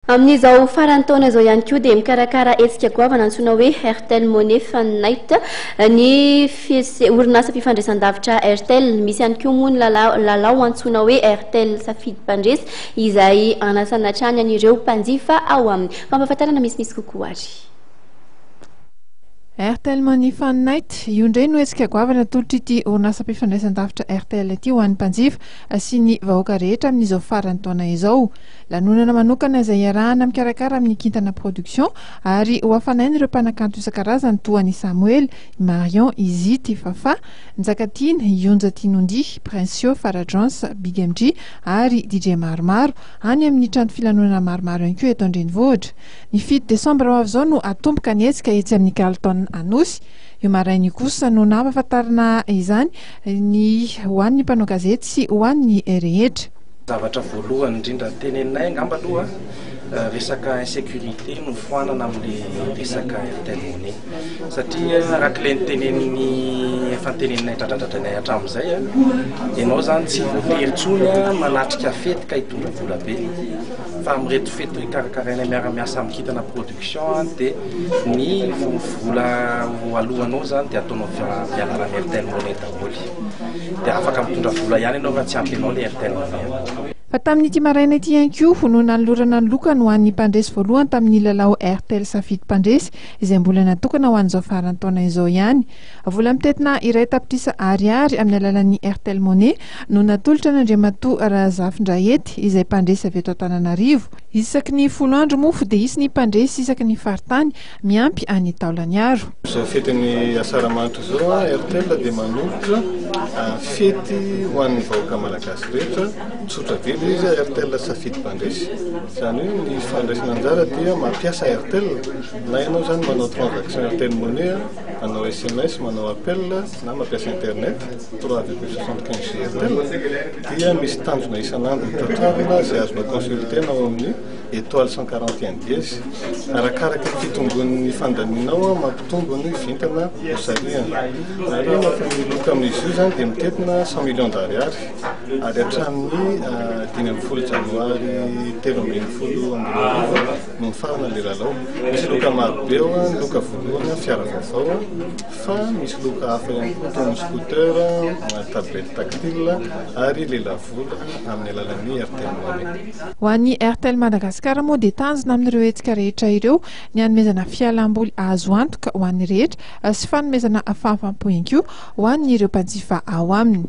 Amin'izao faran'ny taona izao ihany koa dia mikarakara hetsika goavana antsoina hoe Airtel Money Fun Night ny orinasa fifandraisan-davitra Airtel. Misy ihany koa moa ny lalao antsoina hoe Airtel Safidy Mpandresy izay anasana hatrany an'ireo mpanjifa ao aminy. Fampahafantarana misimisy kokoa ary. Airtel Money Fun Night, io indray no hetsika goavana atolotr'ity orinasam-pifandraisan-davitra Airtel ity ho an'ny mpanjifa sy ny vahoaka rehetra amin'izao faran'ny taona izao. Lanonana manokana izay iarahana mikarakara amin'ny Kintana Production ary ho hafanain'ireo mpanakanto isan-karazany toa an'i Samoela, i Marion, i Zity, i Fafah, Njakatiana, i Onja Tinondia, Princio, Farah John's, Big MJ ary DJ maromaro any amin'ny trano filanonana maromaro ihany koa eto an-drenivohitra. Ny 7 desambra ho avy izao no hatomboka ny hetsika etsy amin'ny Carlton Anosy. Io maraina io kosa no nampahafantarina izany ny ho an'ny mpanao gazety sy ho an'ny rehetra. Zavatra voalohany indrindra teneninay angamba aloha, resaka insécurité no foanana amin'le resaka Airtel Money. Satria araka ilay notenenin'ny efa noteneninay dradradradrainay hatramin'izay, ianao izany tsy voatery intsony manatrika fety ka hitondra vola be. Fa amin'ireto fety karakarainay miara-miasa amin'ny Kintana Production dia ny vola ho aloanao izany dia ataonao amin'ny alalan'ny Airtel Money daholo. Dia afaka mitondra vola ihany ianao raha tsy ampy anao ilay Airtel Money. Fa tamin'ity maraina ity ihany koa no nanolorana ny lokany ho an'ny mpandresy voalohany tamin'ny lalao Airtel Safidy Mpandresy izay mbola natokana ho an'izao faran'ny taona izao ihany. Vola mitentina 1 tapitrisa ariary amin'ny alalan'ny Airtel Money no natolotra an'Andriamatoa Razafindrahety izay mpandresy avy eto Antananarivo. Isaky ny 10 andro moa dia hisy ny mpandresy isaky ny faritany miampy any Taolagnaro. Izao fetin'ny Asaramanitra izao, Airtel dia manolotra fety ho an'ny vahoaka malagasy rehetra. Tsotra be ilay izy, Airtel Safidy Mpandresy. Izany hoe ny fandraisana anjara dia mampiasa Airtel, na ianao izany manao transaction Airtel Money, manao SMS, manao appel na mampiasa internet 3,75 G Airtel dia misy tanjona isan'andro hotratrarina izay azonao consulter-na ao amin'ny étoile 141 dièse. Arakaraka ny fitombon'ny fandanianao mampitombo ny vintana hosarihana. Marihina fa ny loka amin'izy io izany dia mitentina 100 millions d'ariary ary hatramin'ny 15 janoary 2013 no mifarana ilay lalao. Misy loka maro be ao, ny loka voalohany fiara vaovao, fa misy loka hafa ihany koa toy ny scooter, tablette tactile ary lelavola amin'ny alalan'ny Airtel Money. Ho an'ny Airtel Madagascar moa dia tanjona amin'ireo hetsika rehetra ireo ny hanomezana fialamboly azo antoka ho an'ny rehetra sy fanomezana fahafaham-po ihany koa ho an'ireo mpanjifa ao aminy.